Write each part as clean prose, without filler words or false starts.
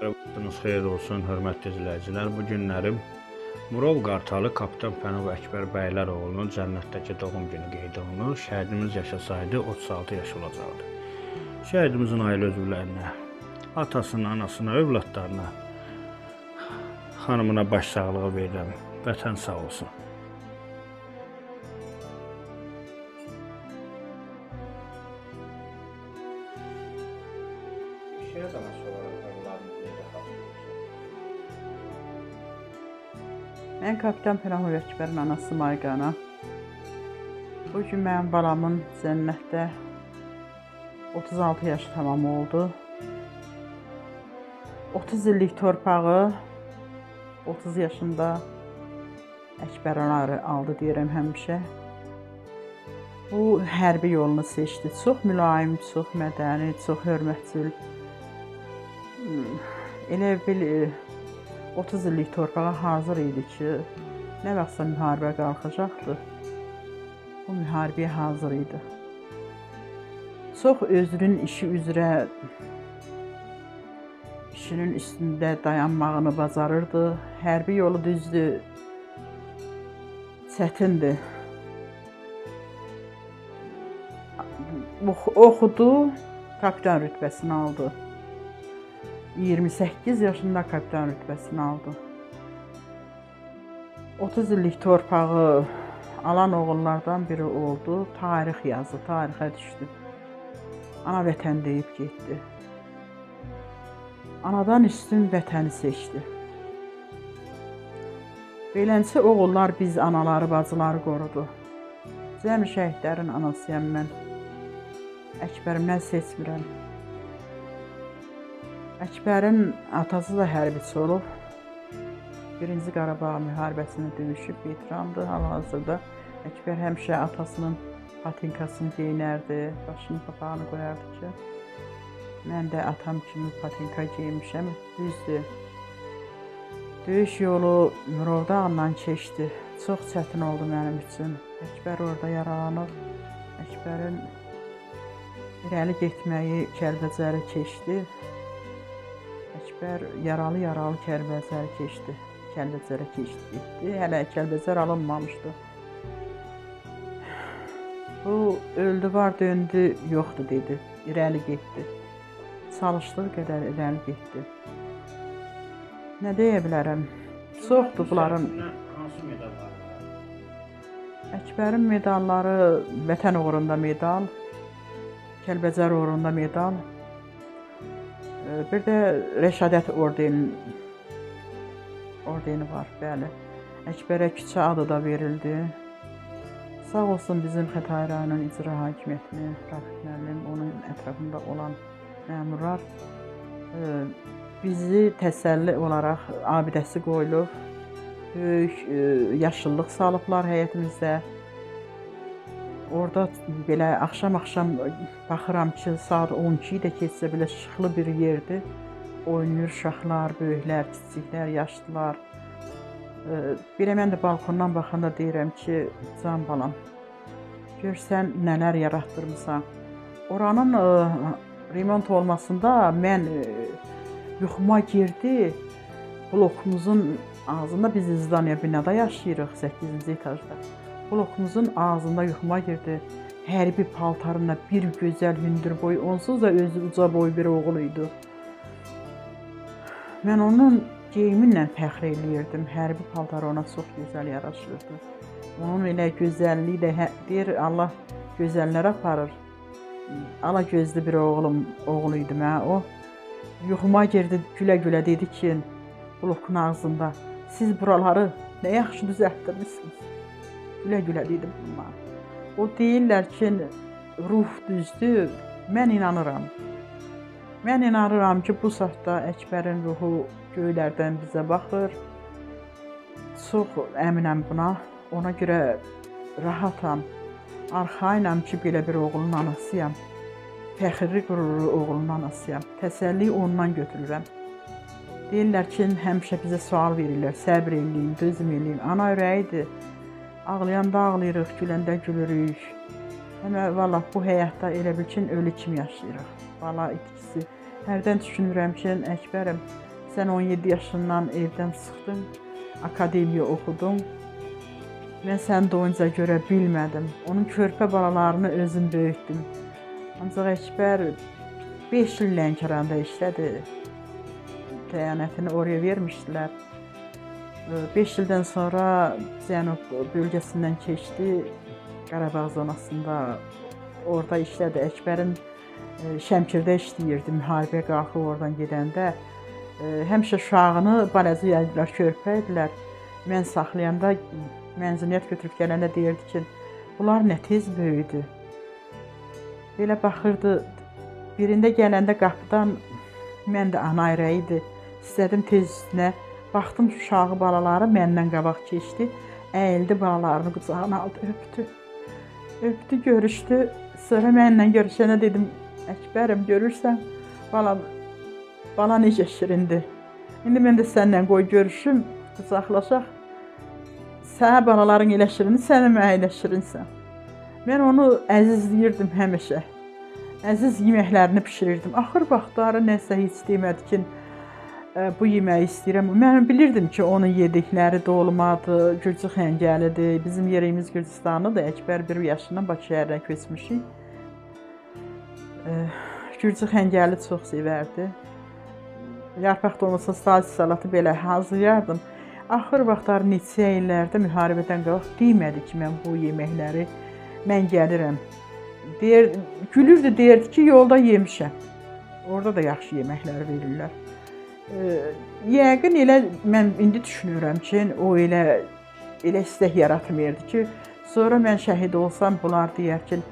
Vaxtınız xeyir olsun, hörmətli izləyicilər. Bu günlərim Murov Qartalı Kapitan Pənah Əkbər Bəyləroğlunun cənnətdəki doğum günü qeyd olunur. Şəhidimiz yaşasaydı 36 yaş olacaqdı. Şəhidimizin ailə üzvlərinə, atasına, anasına, övladlarına, xanımına başsağlığı verirəm. Vətən sağ olsun. Şəhid anası olaraq övladınızı necə xatırlayırsınız? Mən Kapitan Pənahov Əkbərin anası Mayqana. Bu gün mənim balamın cənnətdə 36 yaşı tamam oldu. 30 illik torpağı 30 yaşında Əkbər aldı deyirəm həmişə. Bu hərbi yolunu seçdi. Çox mülayim, çox mədəni, çox hörmətçil. Elə bil 30 illik torpağa hazır idi ki, nə vaxtsa müharibə qalxacaqdı. Bu müharibəyə hazır idi. Çox özünün işi üzrə işinin üstündə dayanmağını bacarırdı. Hərbi yolu düzdür, çətindir. Oxudu, kapitan rütbəsini aldı. 28 yaşında kapitan rütbəsini aldı. 30 illik torpağı alan oğullardan biri oldu. Tarix yazdı, tarixə düşdü. Ana vətən deyib getdi. Anadan üstün vətəni seçdi. Beləncə oğullar biz anaları, bacıları qorudu. Cəmi şəhidlərin anasıyam mən. Əkbərimdən seçmirəm. Əkbərin atası da hərbiçi olub. Birinci Qarabağ müharibəsində döyüşüb, veterandır hal-hazırda. Əkbər həmişə atasının patinkasını geyinərdi, başının papağını qoyardı ki, mən də atam kimi patinka geymişəm. Düzdür. Döyüş yolu Murov dağından keçdi. Çox çətin oldu mənim üçün. Əkbər orada yaralanıb. Əkbərin irəli getməyi Kəlbəcəri keçdi. Əkbər yaralı-yaralı Kəlbəcəri keçdi. Kəlbəcərə keçdi, getdi. Hələ Kəlbəcər alınmamışdı. Bu öldü var, döndü, yoxdur dedi. İrəli getdi. Çalışdığı qədər irəli getdi. Nə deyə bilərəm? Çoxdur bunların. Hansı medalları var? Əkbərin medalları Vətən uğrunda medal, Kəlbəcər uğrunda medal, bir də Rəşadət ordeni var, bəli. Əkbərə küçə adı da verildi. Sağ olsun bizim Xətai rayonunun icra hakimiyyətini, Rafiq müəllim, onun ətrafında olan məmurlar bizi təsəlli olaraq abidəsi qoyulub. Böyük yaşıllıq salıblar həyətimizdə. Orada belə axşam-axşam baxıram ki, saat 12-yi də keçsə belə işıqlı bir yerdir. Oynayır uşaqlar, böyüklər, kiçiklər, yaşlılar. Belə mən də balkondan baxanda deyirəm ki, can balam, gör sən nələr yaratdırmısan. Oranın remont olmasında mən yuxuma girdi. Blokumuzun ağzında biz İzdaniya binada yaşayırıq 8-ci etajda. Blokumuzun ağzında yuxuma girdi. Hərbi paltarında bir gözəl hündür boy, onsuz da özü uca boy bir oğul idi. Mən onun geyiminlə fəxr eləyirdim. Hərbi paltarı ona çox gözəl yaraşırdı. Onun elə gözəlliyi də deyir Allah gözəllər aparır. Ala gözlü bir oğul idi mənə. O yuxuma girdi, gülə-gülə dedi ki, blokun ağzında, siz buraları nə yaxşı düzəltdirmisiniz. Gülə-gülə dedim bunlar. O deyirlər ki, ruh düzdür. Mən inanıram. Mən inanıram ki, bu saatda Əkbərin ruhu göylərdən bizə baxır. Çox əminəm buna. Ona görə rahatam. Arxayınam ki, belə bir oğlun anasıyam. Fəxrli, qürurlu oğlun anasıyam. Təsəlli ondan götürürəm. Deyirlər ki, həmişə bizə sual verirlər. Səbr eləyin, dözüm eləyin. Ana ürəyidir. Ağlayanda ağlayırıq, güləndə gülürük. Həmə vallah bu həyatda elə bil ki, ölü kimi yaşayırıq. Bala itkisi. Hərdən düşünürəm ki, Əkbərim, Sən 17 yaşından evdən çıxdın, akademiya oxudun. Mən səni doyunca görə bilmədim. Onun körpə balalarını özüm böyütdüm. Ancaq Əkbər 5 il Lənkəranda işlədi. Təyinatını oraya vermişdilər. 5 ildən sonra Cənub bölgəsindən keçdi. Qarabağ zonasında orada işlədi. Əkbərin Şəmkirdə işləyirdi. Müharibəyə qalxıb oradan gedəndə həmişə uşağını balaca idilər, körpə idilər. Mən saxlayanda, mənzuniyyət götürüb gələndə deyirdi ki, bunlar nə tez böyüdü. Belə baxırdı. Birində gələndə qapıdan mən də ana ürəyi idi. İstədim tez üstünə. Baxdım uşağı, balaları məndən qabaq keçdi. Əyildi, balalarını qucağına aldı, öpdü. Öpdü, görüşdü. Sonra mənlə görüşəndə dedim, Əkbərim, görürsən, bala, bala necə şirindir. İndi mən də səninlə qoy görüşüm, qucaqlaşaq. Sənə balaların elə şirindir, sən də mənə elə şirinsən. Mən onu əzizləyirdim həmişə. Əziz yeməklərini bişirirdim. Axır vaxtları nəsə heç demədi ki, bu yeməyi istəyirəm. Mən bilirdim ki, onun yedikləri dolmadır, gürcü xəngəlidir. Bizim yerimiz Gürcüstanlıdır. Əkbər 1 yaşından Bakı şəhərinə köçmüşük. Gürcü xəngəli çox sevərdi. Yarpaq dolması, salat salatı belə hazırlayardım. Axır vaxtları neçə illərdə müharibədən qabaq demədi ki, mən bu yeməkləri mən gəlirəm. Deyir, gülürdü, deyirdi ki, yolda yemişəm. Orada da yaxşı yeməklər verirlər. Yəqin elə mən indi düşünürəm ki, o elə istək yaratmırdı ki, sonra mən şəhid olsam bunlar deyər ki,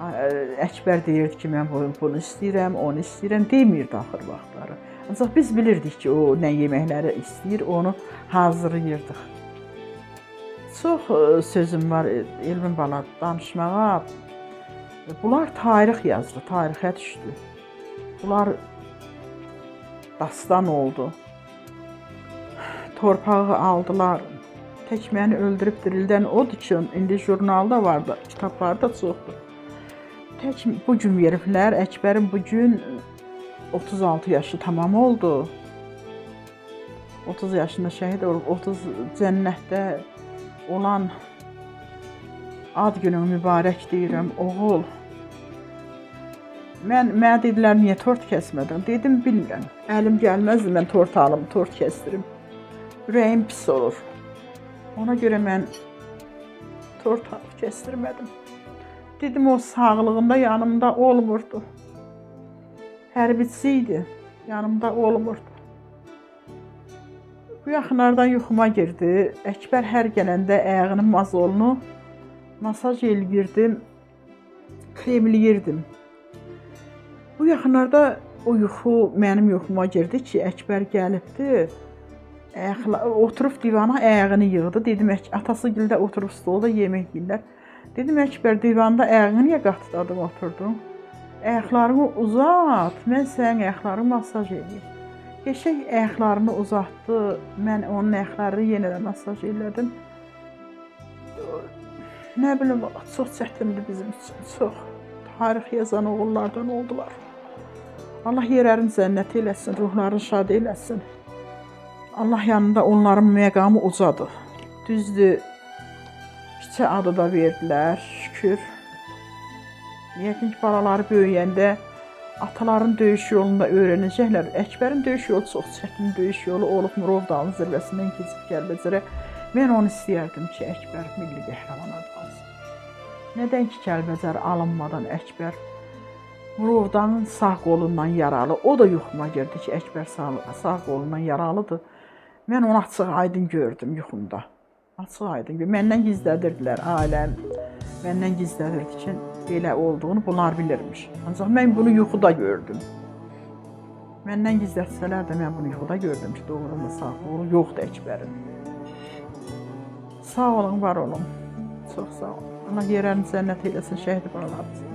Əkbər deyirdi ki, mən bunu istəyirəm, onu istəyirəm, demirdi axır vaxtları. Ancaq biz bilirdik ki, o nə yeməkləri istəyir, onu hazırlayırdıq. Çox sözüm var Elvin bala danışmağa. Bunlar tarix yazdı, tarixə düşdü. Bunlar dastan oldu. Torpağı aldılar. Tək məni öldürüb dirildən odur ki, indi jurnalda vardı, kitablarda çoxdur. Tək bu gün veriblər. Əkbərin bu gün 36 yaşı tamam oldu. 30 yaşında şəhid olub, 30 cənnətdə olan ad günün mübarək deyirəm, oğul. Mənə dedilər, niyə tort kəsmədin? Dedim, bilmirəm. Əlim gəlməzdi, mən tort alım, tort kəsdirim. Ürəyim pis olur. Ona görə mən tort alıb kəsdirmədim. Dedim, o sağlığında yanımda olmurdu. Hərbiçi idi, yanımda olmurdu. Bu yaxınlardan yuxuma girdi. Əkbər hər gələndə ayağının mazolunu masaj eləyirdim, kremləyirdim. Bu yaxınlarda o yuxu mənim yuxuma girdi ki, Əkbər gəlibdi, oturub divana ayağını yığdı. Dedim, atası gildə oturub stolda yemək yeyirlər. Dedim, Əkbər, divanda ayağını niyə qatladın, oturdun? Ayaqlarını uzat, mən sənin ayaqlarını masaj eləyim. Qəşəng ayaqlarını uzatdı, mən onun ayaqlarını yenə də masaj elədim. Nə bilim, çox çətindir bizim üçün, çox. Tarix yazan oğullardan oldular. Allah yerlərini cənnət eləsin, ruhlarını şad eləsin. Allah yanında onların məqamı ucadır. Düzdür, küçə adı da verdilər, şükür. Yəqin ki, balaları böyüyəndə ataların döyüş yolunda öyrənəcəklər. Əkbərin döyüş yolu çox çətin döyüş yolu olub, Murovdağın zirvəsindən keçib Kəlbəcərə. Mən onu istəyərdim ki, Əkbər milli qəhrəman adı alsın. Nədən ki, Kəlbəcər alınmadan Əkbər Murovdağın sağ qolundan yaralı. O da yuxuma girdi ki, Əkbər sağ qolundan yaralıdır. Mən onu açıq aydın gördüm yuxumda. Açıq aydın gördüm. Məndən gizlədirdilər, ailəm məndən gizlədirdi ki, belə olduğunu bunlar bilirmiş. Ancaq mən bunu yuxuda gördüm. Məndən gizlətsələr də mən bunu yuxuda gördüm ki, doğrudan da sağ qolu yoxdur Əkbərin. Sağ olun, var olun. Çox sağ olun. Allah yerlərini cənnət eləsin, şəhid balalarımızı.